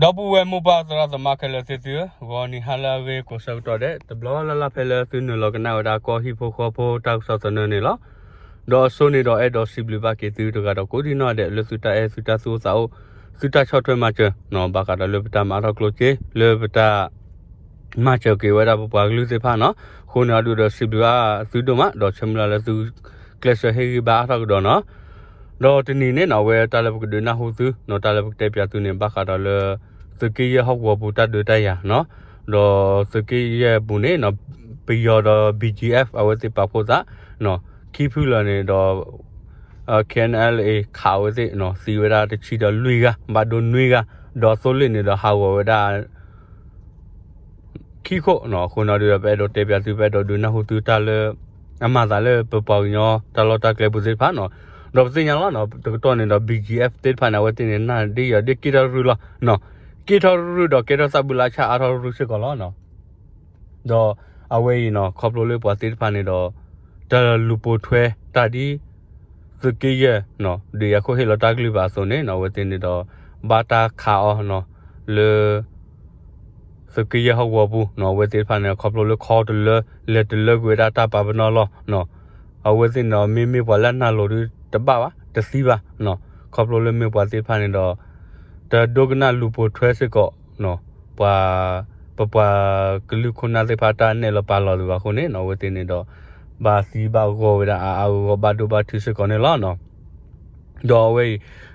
ဒီပုၢ်ဝဲၢ်မိၢ်ပၢ်သရၣ်သမါခဲလၢာ်သ့ၣ်သုဧၢ, ဂီၤနံၤဟါလၢအဂ့ၤကိးဆၢကတီၢ်ဒဲး တဘျီလၢ်လၢ်ဖဲလၢသုနုာ်လီၤကနၣ်ဝဲဒၣ်ကီၢ်ဟံၣ်ဖိဃီဖိတၢ်ကစီၣ်သနၢၣ်န့ၣ်လီၤ. ဒီးအစိန့ၣ်ဒီးအဲၣ်ဒိးစံးဘျုးဘၣ်က့ၤသုတဂၤဒီးကိးဒံနီၢ်ဒဲး လၢသုတၢ်အဲၣ်သုတၢ်သူၣ်အိၣ်သးအိၣ် သုတၢ်ဆီၣ်ထွဲမၤစၢၤနီၤ ဘၣ်ဃးဒီးလၢပတၢ်မၤအါထီၣ်ကျိၣ်စ့ လၢပတၢ် မၤစၢၤက့ၤဝဲဒၣ်ပပှၤကလုာ်သ့ၣ်တဖၣ်နီၤ. အဃိန့ၣ်အဒုဒီးစံးဘျုးဘၣ်သုဒိၣ်မး ဒီးဆၢမုၢ်လၢ်လၢသုကျဲးစၢးဟ့ၣ်ဂံၢ်ဘါအါထီၣ်ကဒီးနီၤ. ဒီးတနံၤန့ၣ်နီၤ အဝဲတၢ်လၢပကဒုးနၢ်ဟူသုနီၤ တၢ်လၢပကတဲပၠးသုန့ၣ် ဘၣ်ဃးဒီးလၢ သုးက့ယဲၢ်ဟီၣ်ကဝီၤပူၤတၢ်ဒုးတၢ်ယၤနီၤ. ဒီးသုးက့ယဲၢ်ပူၤန့ၣ်နီၤ ပယီၤဒီး ဘီၣ်ကၠံအ့ၣ် အဝဲသ့ၣ်ပာ်ဖှိၣ်သး ခံဖုလၢာ်န့ၣ်ဒီး KNLA ခးဝဲသ့ၣ်နီၤ သံဝဲဒၣ်တဆံဒီးလွံၢ်ဂၤ ဘၣ်ဒိနွံဂၤ ဒီးသိလ့ၣ်န့ၣ်ဒီးဟးဂီၤဝဲဒၣ် ခံခိၣ်နီၤ. အဃိန့ၣ်ဒုဒီး ပအဲၣ်ဒိးတဲပၠးသု ပအဲၣ်ဒိးဒုးနၢ်ဟူသုတၢ်လၢ အမၤသးလၢပပှၤကညီတၢ်လီၢ်တၢ်ကျဲပူၤသ့ၣ်တဖၣ်နီၤ. ဒီးပသ့ၣ်ညါလီၤနီၤ တကတီၢ်န့ၣ်ဒီး ဘီၣ်ကၠံအ့ၣ် သ့ၣ်တဖၣ်န့ၣ် အဝဲသ့ၣ်န့ၣ် နၢ်ဒ်ယီၤဒ်က့ထီၣ်ရုၢ်လီၤ က့ထီၣ်ရုၢ်ဒီးကဲထီၣ်သၣ်ဘုလါဆၣ်အါထီၣ်ရုၢ်စ့ၢ်ကီးလီၤနီၤ. ဒီးအဝဲအံၤနီၤ ခီဖျိလၢပှၤသ့ၣ်တဖၣ်န့ၣ်ဒီး တၢ်လူၤပိာ်ထွဲတၢ်ဒ် သုးက့ယဲၢ်နီၤ ဒုးယၤခိၣ်ဟ့ၣ်လီၤတၢ်ကလုၢ်ဘၣ်အသိးန့ၣ်နီၤ အဝဲသ့ၣ်န့ၣ်ဒီး ဘၣ်တၢ်ခးအီၤနီၤ လၢ သုးက့ယဲၢ်ဟီၣ်ကဝီၤပူၤနီၤ အဝဲသ့ၣ်တဖၣ်န့ၣ် ခီဖျိလၢခီတလၢ လဲၤတလၢကွံာ်ဝဲဒၣ်တၢ်ပာ်ပနီၣ်လီၤနီၤ. အဝဲသ့ၣ်န့ၣ်ဒီး မ့မ့ၢ်ပှၤလၢအနၢ်လိၤဒုတဘၣ်ဘၣ် တသံဘၣ်နီၤ. ခီဖျိလၢမ့ၢ်ပှၤသ့ၣ်တဖၣ်န့ၣ်ဒီး တဒိကနၣ်လူၤပိာ်ထွဲစ့ၢ်ကီးနီၤ ပှၤ ပပှၤကလုာ်ခိၣ်နၢ်သ့ၣ်တဖၣ်တၢ်နဲၣ်လီၤပာ်လီၤသ့ၣ်ဘၣ်အဃိန့ၣ်နီၤ အဝဲသ့ၣ်န့ၣ်ဒီး ဘၣ်သံဘၣ်ဂီၤဝဲဒၣ်အါအါဂီၢ်ဂီၢ် ဘၣ်ဒိဘၣ်ထံးစ့ၢ်ကီးန့ၣ်လီၤနီၤ. ဒီးအဝဲ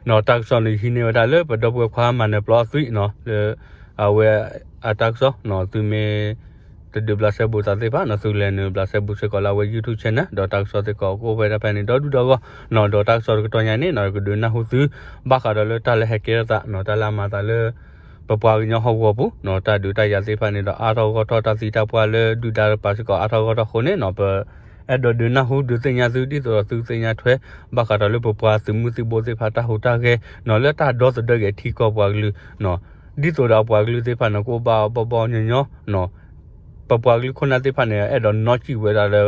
အံၤနီၤ တၢ်ကစီၣ်န့ၣ် ဟံးန့ၢ်ဝဲဒၣ်လၢပဒီပုၢ်ဝဲၢ်ခွါမၤနၢၤပျီအသွံၣ်နီၤ လၢ အဝဲအတၢ်ကစီၣ်နီၤ သုမ့ၢ် တဒုးဘျးစဲဘူးသးသ့ၣ်တဖၣ်နီၤ သုလဲၤနုာ်ဘျးစဲဘူးစ့ၢ်ကီးလၢအဝဲ YouTube channel ဒီးတၢ်ကစီၣ်စ့ၢ်ကီးကအိၣ်ဖဲဒၣ်ဖဲန့ၣ် ဒီဒူၣ်ဒီဂီၢ်နီၤ. ဒီးတၢ်ကစီၣ်တကတီၢ်ညါန့ၣ်နီၤ ကဒုးနၢ်ဟူသု ဘၣ်ဃးဒီးလၢတၢ်လၢဟဲကဲထီၣ်သးနီၤ တၢ်လၢအမၤသးလၢ ပပှၤကညီဟီၣ်ကဝီၤပူၤနီၤ တၢ်ဒုးတၢ်ယၤသ့ၣ်တဖၣ်န့ၣ်ဒီး အါထီၣ်ဂီၢ်ထီၣ် တၢ်သံတၢ်ပှၢ်လၢဒုၣ်ဒါတကပၤစ့ၢ်ကီး အါထီၣ်ဂီၢ်ထီၣ်အဃိန့ၣ်နီၤ ပ အဲၣ်ဒိးဒုးနၢ်ဟူဒုးသ့ၣ်ညါသု ဒ်သိးဒီးသုသ့ၣ်ညါထွဲ ဘၣ်ဃးဒီးလၢပပှၤသုးမုၢ်သံၣ်ဘိသ့ၣ်တဖၣ်တၢ်ဟူးတၢ်ဂဲၤနီၤ လၢတၢ်ဒီသဒၢက့ၤထံကီၢ်ပှၤကလုာ်နီၤ ဒ်သိးဒီးအပှၤကလုာ်သ့ၣ်တဖၣ်န့ၣ် ကအိၣ်ဘၣ်အီၤဘီၣ်ဘီၣ်ညီညီနီၤ ပပှၤကလုာ်ခိၣ်နၢ်သ့ၣ်တဖၣ်န့ၣ် အဲၣ်ဒိးနီၣ်စံၣ်ဝဲဒၣ်လၢ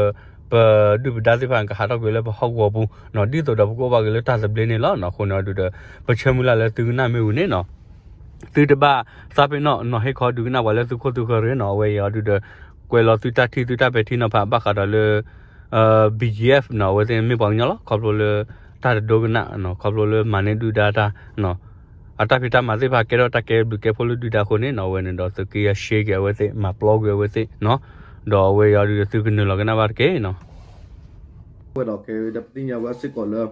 ပဒုၣ်ပဒါသ့ၣ်တဖၣ်န့ၣ် ကဟးထီၣ်ကွံာ်လၢပဟီၣ်ကဝီၤပူၤနီၤ ဒ်သိးဒီးပကအိၣ်ဘၣ်က့ၤလၢတၢ်သဘျ့န့ၣ်လီၤနီၤ. အဃိန့ၣ်ဒုးဒီး ပဆၢမုၢ်လၢ်လၢသုကနၣ်မ့ၢ်ဝံၤန့ၣ်နီၤ သုတဘၣ်သးပ့ၤနီၣ်နီၤ ဟ့ၣ်ခီဒုးကနၣ်ပှၤလၢသုခိၣ်သုဃၢၤရ့ၣ်နီၤ အဝဲအံၤအီၤဒုးဒီး ကွဲးလီၤသုတၢ်ထံၣ်သုတၢ်ပဲာ်ထံနီၤဖး ဘၣ်ဃးဒီးလၢ ဘီၣ်ကၠံအ့ၣ်နီၤ အဝဲသ့ၣ်မ့ၢ်ပှၤကညီလီၤ ခီဖျိလၢ တၢ်တဒိကနၣ်နီၤ ခီဖျိလၢမၤန့ၢ်ဒုၣ်ဒါတၢ်နီၤ အတၢ်ဖံးတၢ်မၤသ့ၣ်တဖၣ်ကဲထီၣ်တၢ်ကဲဘျုးကဲဖှိၣ်လၢဒုၣ်ဒါအဃိန့ၣ်နီၤ အဝဲန့ၣ်ဒီးသုးက့ယဲၢ်ရှဲက့ၤအဝဲသ့ၣ် မၤပျီကွံာ်အဝဲသ့ၣ်နီၤ ဒီးအဝဲအံၤအီၤဒုးဒီးသုကနုာ်လီၤကနၣ်ဘၣ်တက့ၢ်နီၤ ဝဲဒီးကဲဝဲဒၣ်ပသ့ၣ်ညါဝဲစ့ၢ်ကီးလၢ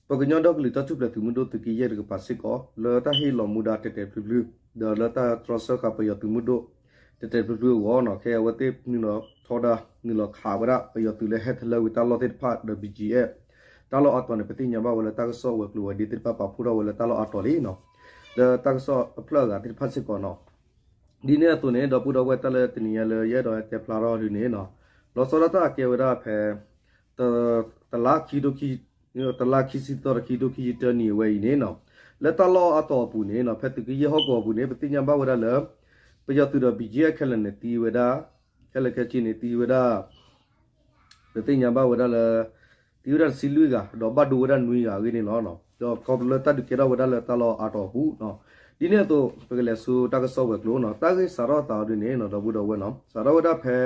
ပကညီဒီကလုာ်တၢ်ထူၣ်ဖျဲးသုးမုၢ်ဒိၣ်သုးက့ယဲၢ်တကပၤစ့ၢ်ကီး လၢတၢ်ဟ့ၣ်လီၤမူဒါတဲာ်တဲာ်ဖျုးဖျုး ဒီးလၢတၢ်တြီဆၢဃာ်ပယီၤသုးမုၢ်ဒိၣ် တဲာ်တဲာ်ဖျုးဖျုးအဂီၢ်နီၤ ခဲအဝဲသ့ၣ်နုာ်လီၤထီဒါ နုာ်လီၤခးဝဲဒၣ် ပယီၤသုးလၢဟဲထီၣ်လၢဝံၤတၢ်လီၢ်သ့ၣ်တဖၣ်ဒီး ဘီၣ်ကၠံအ့ၣ် တၢ်လီၢ်အါတီၤန့ၣ် ပသ့ၣ်ညါဘၣ်ဝဲလၢတၢ်ကစီၣ်ဝဲၤကျိၤဝဲၤဒ့သ့ၣ်တဖၣ်ပာ်ဖှိၣ်ထီၣ်ဝဲလၢတၢ်လီၢ်အါတီၤလံနီၤ လၢတၢ်ကစီၣ်အဖျၢၣ်အဂၤသ့ၣ်တဖၣ်စ့ၢ်ကီးနီၤ ဒ်န့ၣ်အသိးန့ၣ် ဒီပုၢ်ဒီဝဲၢ်တၢ်လၢတနံၤညါလၢယအဲၣ်ဒိးတဲဖျါထီၣ်ဒုးန့ၣ်နီၤ လီၤဆီဒၣ်တၢ်ကဲဝဲဒၣ်ဖဲ တ တလါခံထိခံ တလါခံဆံသီတခံထိခံဆံတၢနံၤအဝဲအံၤန့ၣ်နီၤ လၢတၢ်လီၢ်အါတီၤအပူၤန့ၣ်နီၤ ဖဲသုးက့ယဲၢ်ဟီၣ်ကဝီၤအပူၤန့ၣ် ပသ့ၣ်ညါဘၣ်ဝဲဒၣ်လၢ ပယီၤသုးဒီး ဘီၣ်ကၠံအ့ၣ် ခဲလၢာ်န့ၣ်သံဝဲဒၣ် ခဲလၢာ်ခဲဆ့န့ၣ်သံဝဲဒၣ် ပသ့ၣ်ညါဘၣ်ဝဲဒၣ်လၢ သံဝဲဒၣ်တဆံလွံၢ်ဂၤ ဒီးဘၣ်ဒိဝဲဒၣ်နွံဂၤအဂ့ၢ်န့ၣ်လီၤ. ဒီးခီဖျိလၢတၢ်ဒုးကဲထီၣ်ဝဲဒၣ်လၢတၢ်လီၢ်အါတီၤအပူၤနီၤ ဒ်န့ၣ်အသိး ပကလဲၤဆူတၢ်ကစီၣ်ဝဲၤကျိၤနီၤ တၢ်ဂ့ၢ်စးထီၣ်အသးအီၤဒုးန့ၣ်နီၤ ဒီပုၢ်ဒီဝဲၢ်နီၤ စးထီၣ်ဝဲဒၣ်ဖဲ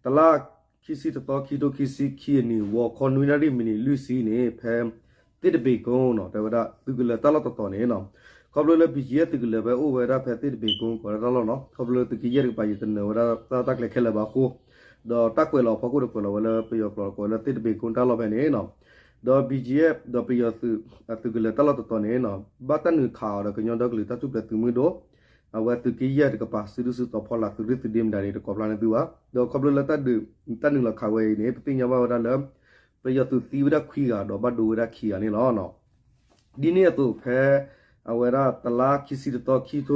တလါခံဆံတသီခံထိခံဆံခံအနံၤ ဂီၤခီနွံနၣ်ရံၣ်မံးနံးလွံၢ်ဆံန့ၣ် ဖဲ သ့ၣ်တဘ့ၣ်ကိနီၤ တဲဝဲဒၣ်သုးကလၢၤတၢ်လီၢ်တတီၤန့ၣ်နီၤ ခီဖျိလၢ ဘီၣ်ကၠံအ့ၣ် သုးကလၢၤဖဲအိၣ်ဝဲဒၣ်ဖဲသ့ၣ်တဘ့ၣ်ကိကိးဒၣ်တၢ်လီၢ်နီၤ ခီဖျိလၢသုးက့ယဲၢ်တကပၤ ယတနၢၤဝဲဒၣ်တၢ်လီၢ်တၢ်ကျဲခဲလၢာ်ဘၣ်အဃိ ဒီးတၢ်ကွဲးလီၤအဖီခိၣ်ဒီးကွဲးလီၤဝဲလၢပယီၤကျိာ် ကွဲးလၢသ့ၣ်တဘ့ၣ်ကိတၢ်လီၢ်ဖဲန့ၣ်နီၤ ဒီး ဘီၣ်ကၠံအ့ၣ် ဒီးပယီၤသုး အသုးကလၢၤတၢ်လီၢ်တတီၤန့ၣ်နီၤ ဘၣ်တၢ်နုာ်ခးအီၤဒီးကညီဒီကလုာ်တၢ်ထူၣ်ဖျဲးသုးမုၢ်ဒိၣ် အဝဲသုးက့ယဲၢ်တကပၤ စုဒုၣ်စုတီၤဖီလာ်သုးရ့ၣ်သုးဒ့မတၤန့ၣ် တကိးဖျါန့ၢ်သုဘၣ် ဒီးခီဖျိလၢတၢ်ဒုး တၢ်နုာ်လီၤခးဝဲအံၤန့ၣ် ပသ့ၣ်ညါဘၣ်ဝဲဒၣ်လၢ ပယီၤသုးသံဝဲဒၣ်ခွံဂၤ ဒီးဘၣ်ဒိဝဲဒၣ်ခံဂၤန့ၣ်လီၤ. ဒ်န့ၣ်အသိးဖဲ အဝဲဒၣ်တလါခံဆံတသီ ခံထိ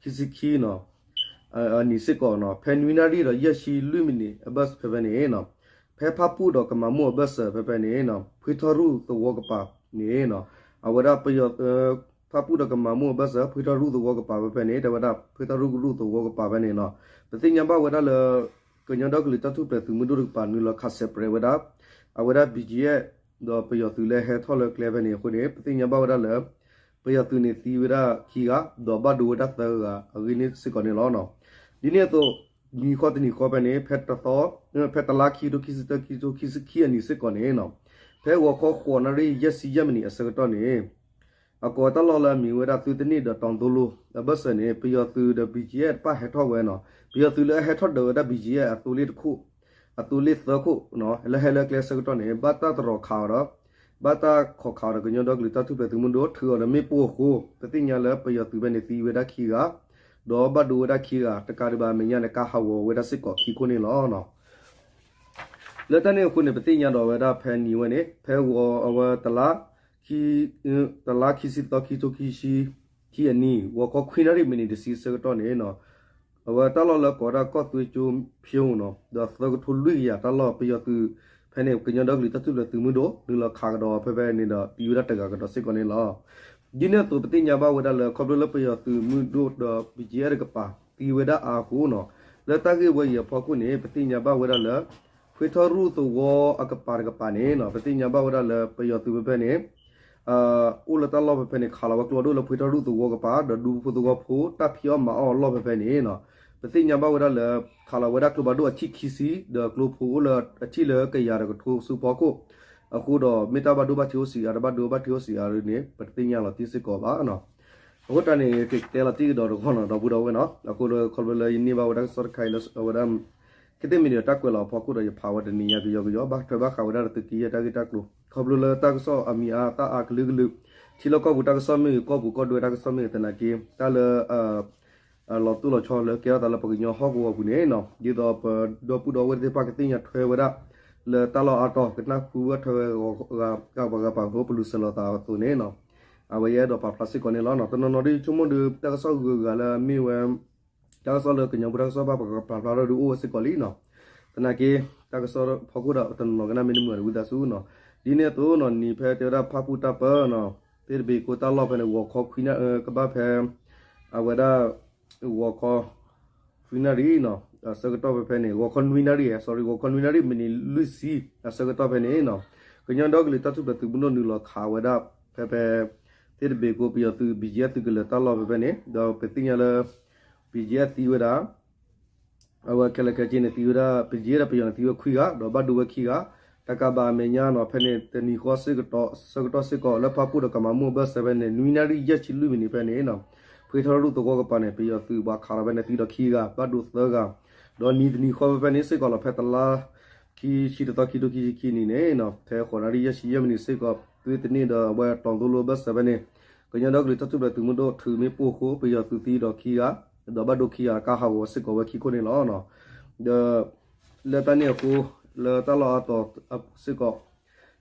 ခံဆံခံနီၤ အနံၤစ့ၢ်ကီးနီၤ ဖဲနွံနၣ်ရံၣ်ဒီးယဲၢ်ဆံလွံၢ်မံးနံးအဘၢၣ်စၢၤဖဲဖဲန့ၣ်နီၤ ဖဲဖၣ်ပူၣ်ဒီးကမၤမိၢ်အဘၢၣ်စၢၤဖဲဖဲန့ၣ်နီၤ ဖှ့ထီၣ်ရူၢ်သဝီကပၤန့ၣ်နီၤ အဝဲဒၣ်ပယီၤ ဖၣ်ပူၣ်ဒီးကမၤမိၢ်အဘၢၣ်စၢၤ ဖှ့ထီၣ်ရူၢ်သဝီကပၤဖဲဖဲန့ၣ် တဲဝဲဒၣ်ဖှ့ထီၣ်ရူၢ်ကရူၢ်သဝီကပၤဖဲန့ၣ်နီၤ ပသ့ၣ်ညါဘၣ်ဝဲဒၣ်လၢ ကညီဒီကလုာ်တၢ်ထူၣ်ဖျဲးသုးမုၢ်ဒိၣ်တကပၤ နုာ်လီၤခးစဲးပြဲးဝဲဒၣ် အဝဲဒၣ် ဘီၣ်ကၠံအ့ၣ် ဒီးပယီၤသုးလၢဟဲထီၣ်လၢကျဲဖဲန့ၣ်အဃိန့ၣ် ပသ့ၣ်ညါဘၣ်ဝဲဒၣ်လၢ ပယီၤသုးန့ၣ်သံဝဲဒၣ်ခံဂၤ ဒီးဘၣ်ဒိဝဲဒၣ်သၢဂၤအဂ့ၢ်န့ၣ်စ့ၢ်ကီးန့ၣ်လီၤ. ဒ်န့ၣ်အသိး နံၤဃီတနံၤဃီဖဲန့ၣ် ဖဲတသီ ဖဲတလါခံ ခံကထိခံဆံသၢခံကထိခံဆံခံအနံၤစ့ၢ်ကီးန့ၣ် ဖဲဂီၤခီဃိးနၣ်ရံၣ်ယဲၢ်ဆံယဲၢ်မံးနံးအဆၢကတီၢ်န့ၣ် အကိးတၢ်လီၢ်လၢအမံၤဝဲဒၣ်သုတနံၣ်ဒီးတီၤသိလိ အဘၢၣ်စၢၤန့ၣ် ပယီၤသုးဒီး BGF တဖၣ်ဟဲထီၣ်ဝဲနီၤ ပယီၤသုးလၢအဟဲထီၣ်ဒၢးဝဲဒၣ် BGF အသိလ့ၣ်တခိၣ် အသိလ့ၣ်သၢခိၣ် လၢဟဲလၢကျဲအဆၢကတီၢ်န့ၣ် ဘၣ်တၢ်တရီၤခးအီၤဒီး ဘၣ်တၢ်ခိးခးအီၤဒီးကညီဒီကလုာ်တၢ်ထူၣ်ဖျဲးသုးမုၢ်ဒိၣ် ထုးအီၤဒီးမ့ၣ်ပိၢ်အဃိ ပသ့ၣ်ညါလၢပယီၤသုးဖဲန့ၣ်သံဝဲဒၣ်ခံဂၤ ဒီးဘၣ်ဒိဝဲဒၣ်ခံဂၤ တကးဒံးဘၣ်အမဲာ်ညါန့ၣ် ကါဟးဂီၤဝဲဒၣ်စ့ၢ်ကီးခံခိၣ်န့ၣ်လီၤ. လၢတၢ်န့ၣ်အဃိန့ၣ် ပသ့ၣ်ညါဒီးဝဲဒၣ်ဖဲနံၤဝဲန့ၣ် ဖဲဂီၤအဝဲ တလါခံဆံသီ ခံကထိခံဆံခံအနံၤ ဂီၤခီခွံနၣ်ရံၣ်မံးနံးတဆံအဆၢကတီၢ်န့ၣ် အဝဲတၢ်လီၢ်လၢကိးဝဲဒၣ်ကီၢ်သွ့ကၠိဖၠိနီၤ ဒီးသၢကထိလွံၢ်ကယၤတၢ်လီၢ် ပယီၤသုးဖဲန့ၣ် ကညီဒီကလုာ်တၢ်ထူၣ်ဖျဲးသုးမုၢ်ဒိၣ် နုာ်လီၤခးကဒီးဖဲဖဲန့ၣ်ဒီး သံဝဲဒၣ်တဂၤကဒီးစ့ၢ်ကီးန့ၣ်လီၤ. ဒ်န့ၣ်အသိး ပသ့ၣ်ညါဘၣ်ဝဲဒၣ်လၢ ခီဖျိလၢပယီၤသုးမုၢ်ဒိၣ်ဒီး BGF တကပၤ သံဝဲဒၣ်အါအဃိနီၤ လၢတၢ်ဂ့ၢ်ဝဲအံၤအဖီခိၣ်န့ၣ် ပသ့ၣ်ညါဘၣ်ဝဲဒၣ်လၢ ဖှ့ထီၣ်ရူၢ်သဝီအကပၤတကပၤန့ၣ်နီၤ ပသ့ၣ်ညါဘၣ်ဝဲဒၣ်လၢပယီၤသုးဖဲဖဲန့ၣ် အိၣ်လၢတၢ်လီၢ်ဖဲဖဲန့ၣ် ခးလီၤဝဲကျိဖးဒိၣ်လၢဖှ့ထီၣ်ရူၢ်သဝီကပၤ ဒီးဒူဖိသဝီဖိ တၢ်ဖံးအီၣ်မၤအီၣ်အလီၢ်ဖဲဖဲန့ၣ်နီၤ ပသ့ၣ်ညါဘၣ်ဝဲဒၣ်လၢ ခးလီၤဝဲဒၣ်ကျိဖးဒိၣ်အထံၣ်ခံဆံ ဒီးကျိဖိအိၣ်လၢအထံၣ်လၢကယၤဒီးကထိဆူဖီခိၣ် အဃိဒီးမ့ၢ်တၢ်ဘၣ်ဒိဘၣ်ထံးအိၣ်ဆံးအါ တဘၣ်ဒိဘၣ်ထံးအိၣ်ဆံးအါန့ၣ် ပတသ့ၣ်ညါလီၤတံၢ်စ့ၢ်ကီးဘၣ်နီၤ အဃိတၢ်န့ၣ် ကတဲလီၤတံၢ်ကဒီးတဂီၢ်နီၤ ဒီပုၢ်ဒီဝဲၢ်နီၤ အဃိဒီးခီဖျိလၢယန့ၢ်ဘၣ်ဝဲဒၣ်တၢ်ကစီၣ်တခါအံၤလၢအဝဲဒၣ် ကသ့ၣ်မံၤဒီးတၢ်ကွဲးလီၤအဖီခိၣ်ဒီးယဖးဝဲတနံၤညါကယီကယီ ဘၣ်ထွဲဘၣ်ဃးဝဲဒၣ်ဒီးသုးက့ယဲၢ်တၢ်ဂ့ၢ်တၢ်ကျိၤ ခီဖျိလၢတၢ်ကစီၣ်အမံၤအါတၢ်အါကလုာ်ကလုာ် ထံလီၢ်ကီၢ်ပူၤတၢ်ကစီၣ်မ့ၢ်ဂ့ၤ ကီၢ်ပူၤကီၢ်ဒွဲတၢ်ကစီၣ်မ့ၢ်ဂ့ၤ သနာ်က့ တၢ်လၢ လီၤတိၢ်လီၤဆီလၢကဲထီၣ်သးလၢပှၤကညီဟီၣ်ကဝီၤပူၤန့ၣ်နီၤ ဒ်သိးပဒီပုၢ်ဒီဝဲၢ်သ့ၣ်တဖၣ်ကသ့ၣ်ညါထွဲဝဲဒၣ် လၢတၢ်လီၢ်အါတီၤ ကနၢ်ဟူဝဲထွဲဝဲဂၤပှၤဂၤပာ်ဃိ ပလူၤစၢၤလိာ်သးအသိးန့ၣ်နီၤ အဝဲယအဲၣ်ဒိးပာ်ဖျါစ့ၢ်ကီးန့ၣ်လီၤ. တနီၤနီၤဒ်ဆိကမိၣ်ဒီး တၢ်ကစီၣ်ဂုၤဂၤလၢအမ့ၢ်ဝဲ တၢ်ကစီၣ်လၢကညီဖိတၢ်ကစီၣ်ဘၣ်ပာ်ဖျါထီၣ်ဒုးအိၣ်ဝဲစ့ၢ်ကီးလံနီၤ သနာ်က့ တၢ်ကစီၣ်ဖီခိၣ်ဒီးတနီၤနီၤကနၣ်မ့ၢ်တမုာ်ဒီးဝံသးစူၤနီၤ ဒ်န့ၣ်အသိးနီၤ နံၤဖဲတဲဝဲဒၣ်ဖၣ်ပူၣ်တၢ်ပၢနီၤ သ့ၣ်တဘ့ၣ်ကိၢ်တၢ်လီၢ်ဖဲန့ၣ် ဂီၤခီခွံနၣ် ကဘၣ်ဖဲ အဝဲဒၣ် ဂီၤခီ ခွံနၣ်ရံၣ်နီၤ အဆၢကတီၢ်ဖဲဖဲန့ၣ် ဂီၤခီနွံနၣ်ရံၣ် sorry ဂီၤခီနွံနၣ်ရံၣ်မံးနံးလွံၢ်ဆံ အဆၢကတီၢ်ဖဲန့ၣ်နီၤ ကညီဒီကလုာ်တၢ်ထူၣ်ဖျဲးသုးမုၢ်ဒိၣ်နုာ်လီၤခးဝဲဒၣ် ဖဲဖဲ သ့ၣ်တဘ့ၣ်ကိၢ်ပယီၤသုး BGF သုးကလၢၤတၢ်လီၢ်ဖဲဖဲန့ၣ် ဒီးပသ့ၣ်ညါလၢ BGF သံဝဲဒၣ် အဝဲခဲလၢာ်ခဲဆ့န့ၣ် သံဝဲဒၣ် BGF ဒီးပယီၤန့ၣ်သံဝဲခွံဂၤ ဒီးဘၣ်ဒိဝဲခံဂၤ တကးဘၣ်အမဲာ်ညါနီၤ ဖဲန့ၣ် တနံၤဃီဆၢကတီၢ်စ့ၢ်ကီး လၢဖၣ်ပူၣ်ဒီးကမၤမူၢ်အဘၢၣ်စၢၤဖဲန့ၣ် နွံနၣ်ရံၣ်ယဲၢ်ဆံလွံၢ်မံးနံးဖဲန့ၣ်နီၤ ဖှ့ထီၣ်ရူၢ်သဝီကပၤန့ၣ် ပယီၤသုးပှၤခးလီၤဖဲန့ၣ်သံဒီးခံဂၤ ဘၣ်ဒိသၢဂၤ ဒီးနံၤတနံၤဃီဖဲဖဲန့ၣ်စ့ၢ်ကီးလီၤ ဖဲတလါ ခံဆံတသီ ခံကထိခံဆံခံနံၤန့ၣ်နီၤ ဖဲဃိးနၣ်ရံၣ်ယဲၢ်ဆံယဲၢ်မံးနံးစ့ၢ်ကီး သုတနံၣ်ဒီးအဝဲတီၤသိလိဘၢၣ်စၢၤဖဲန့ၣ် ကညီဒီကလုာ်တၢ်ထူၣ်ဖျဲးသုးမုၢ်ဒိၣ်ထုးမ့ၣ်ပိၢ်အဃိ ပယီၤသုးသံဒီးခံဂၤ ဒီးဘၣ်ဒိခံဂၤ ကါဟးဂီၤစ့ၢ်ကီးဝဲခံခိၣ်န့ၣ်လီၤ. ဒီး လၢတၢ်န့ၣ်အဃိ လၢတၢ်လီၢ်အါတီၤအပူၤစ့ၢ်ကီး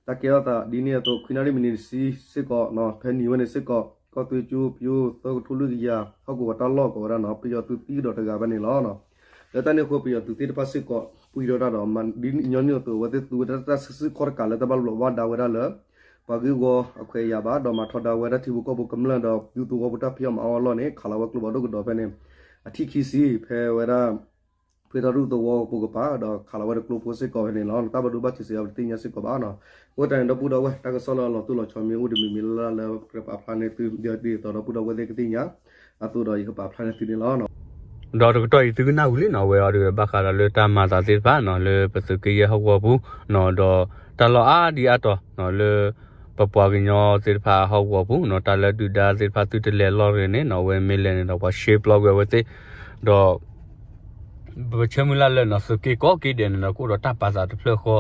တၢ်ကဲထီၣ်သးဒ်န့ၣ်အသိး ခွံနၣ်ရံၣ်မံးနံးတဆံစ့ၢ်ကီး ဖဲနံၤဝဲန့ၣ်စ့ၢ်ကီး ကီၢ်သွ့ကၠိပယိ သၢကထိလွံၢ်ကယၤ ဟီၣ်ကဝီၤတၢ်လီၢ်ကဝဲဒၣ်နီၤ ပယီၤသုးသံကဒီးတဂၤဖဲန့ၣ်လီၤ. လၢတၢ်န့ၣ်အဃိ ပယီၤသုးသ့ၣ်တဖၣ်စ့ၢ်ကီး ပှံၤထီၣ်တၢ်ဒီး မၤဒ်ညီနုၢ်အသိး အဝဲသ့ၣ်သူဝဲဒၣ်တၢ်စုဆူၣ်ခီၣ်တကးလၢတၢ်ဘၣ်ဘျီးဘၣ်ဒါဝဲဒၣ်လၢ ပှၤဂ့ၢ်ဝီအခွဲးအယာ်ဘၣ် ဒီးမၤထီဒါဝဲဒၣ်ထံဖိကီၢ်ဖိကမျၢၢ်ဒီး ဒူသဝီဖိတၢ်ဖံးအီၣ်မၤအီၣ်အလီၢ်န့ၣ် ခးလီၤဝဲကျိဖးဒိၣ်ကဒီးဖဲန့ၣ် အထံၣ်ခံဆံ ဖဲဝဲဒၣ် ဖှ့ထီၣ်ရူၢ်သဝီပူၤကပၤ ဒီးခးလီၤဝဲတကျိဖိစ့ၢ်ကီးဖဲန့ၣ်လီၤ. တၢ်ဘၣ်ဒိဘၣ်ထံးစ့ၢ်ကီးပတသ့ၣ်ညါစ့ၢ်ကီးဘၣ်နီၤ. အဃိတၢ်န့ၣ် ဒီပုၢ်ဒီဝဲၢ် တၢ်ကစီၣ်လၢအလီၤတိၢ်လီၤဆီမ့ၢ်အိၣ်တမံၤမံၤလၢ်လၢ်လၢပကပာ်ဖျါန့ၢ်သု ဒ်သိးဒီပုၢ်ဒီဝဲၢ်သ့ၣ်ကသ့ၣ်ညါ အသိးဒီးယကပာ်ဖျါန့ၢ်သုန့ၣ်လီၤ. ဒီးတကတီၢ်အံၤသုကနၣ်ဝံၤလံနီၤ အဝဲအံၤဒီးဘၣ်ဃးဒီးလၢတၢ်မၤသးသ့ၣ်တဖၣ်နီၤ လၢပသုးက့ယဲၢ်ဟီၣ်ကဝီၤပူၤနီၤ ဒီးတၢ်လီၢ်အါဒံအါတီၤနီၤ လၢပပှၤကညီသ့ၣ်တဖၣ်ဟီၣ်ကဝီၤပူၤနီၤ တၢ်လၢဒုၣ်ဒါသ့ၣ်တဖၣ်သုတလဲၤလီၢ်ရ့ၣ်န့ၣ်နီၤ အဝဲမ့ၢ်လဲၤန့ၣ်ဒီးပှၤရှဲပျီကွံာ်အဝဲသ့ၣ် ဒီး ပဆၢမုၢ်လၢ်လၢနီၤ သုးက့ကိးက့ဒဲးန့ၣ်ဒီး ကအိၣ်ဒီးတၢ်ပာ်သးတဖျၢၣ်ဃီ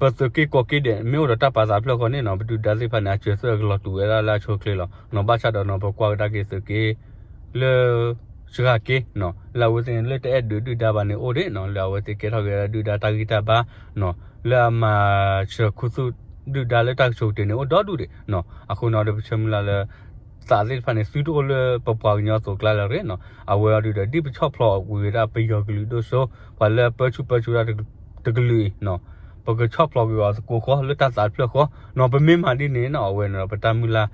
ပသုးက့ကိးက့ဒဲး မ့ၢ်အိၣ်ဒီးတၢ်ပာ်သးတဖျၢၣ်ဃီန့ၣ်နီၤ ပဒုၣ်ဒါသ့ၣ်တဖၣ်န့ၣ် အစၢၤသွဲၣ်အကလီၤတူာ်ဝဲဒၣ်လၢအဆိအချ့လီၤ. နီၤ ဘၣ်ဆၣ်ဒီးနီၤ ပကွၢ်ကဒါက့ၤသုးက့ လၢ စှၤက့နီၤ လၢအဝဲသ့ၣ်န့ၣ် လၢတအဲၣ်ဒုးဒုၣ်ဒါဘၣ်န့ၣ်အိၣ်ဒံးနီၤ လၢအဝဲသ့ၣ်ကဲထီၣ်က့ၤဝဲဒၣ်ဒုၣ်ဒါတၢ်ဂံၢ်တၢ်ဘါနီၤ လၢအမၤစၢၤခူသူၣ်ဒုၣ်ဒါလၢတၢ်ကဆိးကတၢၢ်န့ၣ် အိၣ်ဒီဒူၣ်ဒံးနီၤ အဃိနီၤဒီးပဆၢမုၢ်လၢ်လၢ သးသ့ၣ်တဖၣ်န့ၣ် သုတအိၣ်လၢပပှၤကညီအသိးကျါလၢၤရ့ၣ်နီၤ အဝဲအံၤဒီး ဒ်ပဆီၣ်ဖျိးကွံာ်ဝဲဒၣ်ပယီၤကလုာ်ဒိၣ်စိ ပှၤလၢအပၢဆူၣ်ပၢစိးတၢ်တကလုာ်အံၤနီၤ ပကဆီၣ်ဖျိးကွံာ်အီၤသကိးဃီ လၢတၢ်သးတဖျၢၣ်ဃီနီၤ ပမ့ၢ်မၤဒ်န့ၣ်နီၤ အဝဲန့ၣ်ဒီး ပတၢ်မုၢ်လၢ်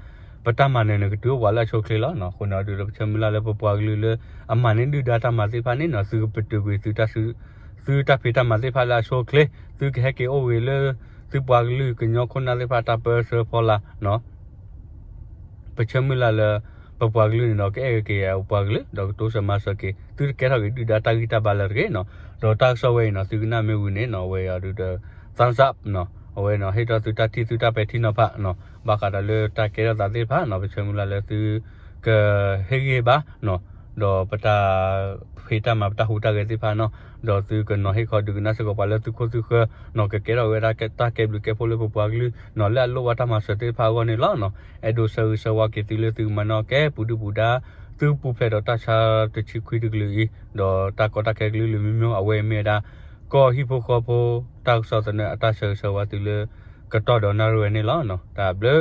ပတၢ်မၤနၢၤန့ၣ် ကတုၤအိၣ်ပှၤလၢအဆိအချ့လီၤနီၤ အဃိန့ၣ်ဒီး ပဆၢမုၢ်လၢ်လၢပပှၤကလုာ်လၢ အမၤန့ၢ်ဒုၣ်ဒါတၢ်မၤသ့ၣ်တဖၣ်န့ၣ်နီၤ သုကပတုာ်ကွံာ် သုတၢ်ဖံးတၢ်မၤသ့ၣ်တဖၣ်လၢအဆိအချ့ သုကဟဲက့ၤအိၣ်ဂ့ၤလၢ သုပှၤကလုာ်ကညီခိၣ်နၢ်သ့ၣ်တဖၣ်တၢ်ပၢဆှၢဖီလာ်နီၤ ပဆၢမုၢ်လၢ်လၢ ပပှၤကလုာ်န့ၣ်ဒီး ကအဲၣ်က့ၤအပှၤကလုာ် ဒီးကတိစၢၤမၤစၢၤက့ၤ သုတကဲထီၣ်က့ၤဒုၣ်ဒါတၢ်ဂံၢ်တၢ်ဘါလၢၤတဂ့ၤနီၤ. ဒီးတၢ်ကစီၣ်ဝဲအံၤနီၤ သုကနၣ်မ့ၢ်ဝံၤန့ၣ်နီၤ အဝဲအံၤဒုးဒီး thumbs up နီၤ အဝဲနီၤ ဟ့ၣ်ထီၣ်သုတၢ်ထံၣ်သုတၢ်ပဲာ်ထံနီၤဖးနီၤ ဘၣ်ဃးဒီးလၢတၢ်ကဲထီၣ်သးသ့ၣ်တဖၣ်နီၤ ပဆၢမုၢ်လၢ်လၢသု ကဟ့ၣ်ဂံၢ်ဘါနီၤ ဒီးပတၢ်ဖံးတၢ်မၤပတၢ်ဟူးတၢ်ဂဲၤသ့ၣ်တဖၣ်နီၤ ဒီးသုကနီၤဟ့ၣ်ခီဒုးကနၣ်စ့ၢ်ကီးပှၤလၢသုခိၣ်သုဃၢၤနီၤ ကကဲထီၣ်ဝဲဒၣ်တၢ်ကဲဘျုးကဲဖှိၣ်လၢပပှၤကလုာ်နီၤ လၢအလိၣ်ဘၣ်တၢ်မၤစၢၤသ့ၣ်တဖၣ်အဂီၢ်န့ၣ်လီၤနီၤ. အဲၣ်ဒိးဆၢဂ့ၤဆၢဝါက့ၤသုလၢသုကမၤနီၣ်ကဲပူၤဒုၣ်ပူၤဒါ သုပူၤဖျဲးဒီးတၢ်ဆါတဆံခွံတကလုာ်အံၤ ဒီးတၢ်ကီတၢ်ခဲကလုာ်လၢမ့ၢ်မိၢ် အဝဲအံၤမ့ၢ်ဝဲဒၣ် ကီၢ်ဟံၣ်ဖိဃီဖိ တၢ်ကစီၣ်သနၢၣ်အတၢ်ဆၢဂ့ၤဆၢဝါသုလၢ ကတီၢ်ဒီးနၣ်ရံၣ်ဝဲန့ၣ်လီၤ. တၢ်ဘျုး